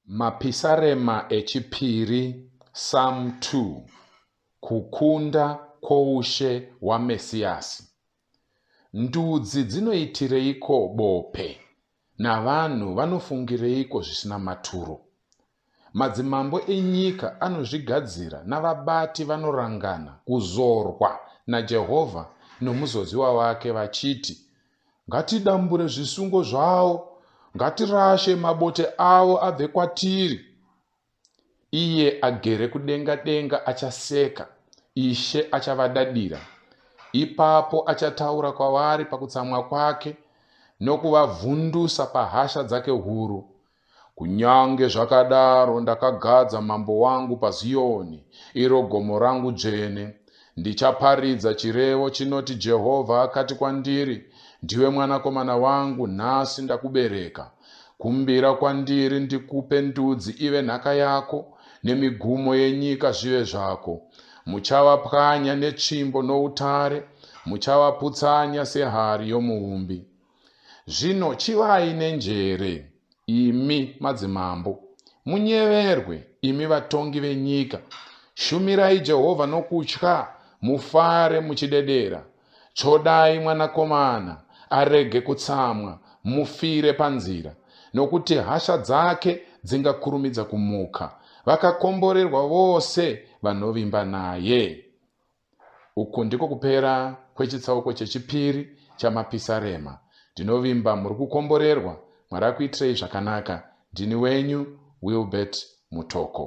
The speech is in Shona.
Mapisarema echipiri, Psalm 2, Kukunda kwoushe hwaMesiasi. Ndudzi dzinoitireiko bope, navanhu vanofungireiko zvisina maturo? Madzimambo enyika anozvigadzira navabati vanorangana kuzorwa naJehovha nomuzodziwa wake vachiti, Ngatidambure zvisungo zvavo, ngatirashe mabote avo abve kwatiri. Iye agere kudenga denga achaseka, Ishe achavadadira. Ipapo achataura kwavari pakutsamwa kwake, nokuvavhundusa pahasha dzake huru. Kunyange zvakadaro ndakagadza mambo wangu paZiyoni, iro gomo rangu dzvene. Ndichaparidza chirevo chinoti Jehovha akati kwandiri, Ndiwe mwanakomana wangu, nhasi ndakubereka. Kumbira kwandiri ndikupe ndudzi ive nhaka yako, nemigumo yenyika zvive zvako. Muchavapwanya netsvimbo noutare, muchavaputsanya sehari yomuumbi. Zvino chivai nenjere, imi madzimambo, munyeverwe, imi vatongi venyika. Shumirai Jehovha nokutya, mufare muchidedera. Tsvodai mwanakomana, arege kutsamwa, mufire panzira, nokuti hasha dzake dzingakurumidza kumuka. Vakakomborerwa vose vanovimba naye. Uku ndiko kupera kwechitsauko chechipiri chaMapisarema. Ndinovimba muri kukomborerwa. Mwari akuitirei zvakanaka. Ndini wenyu Wilbert Mutoko.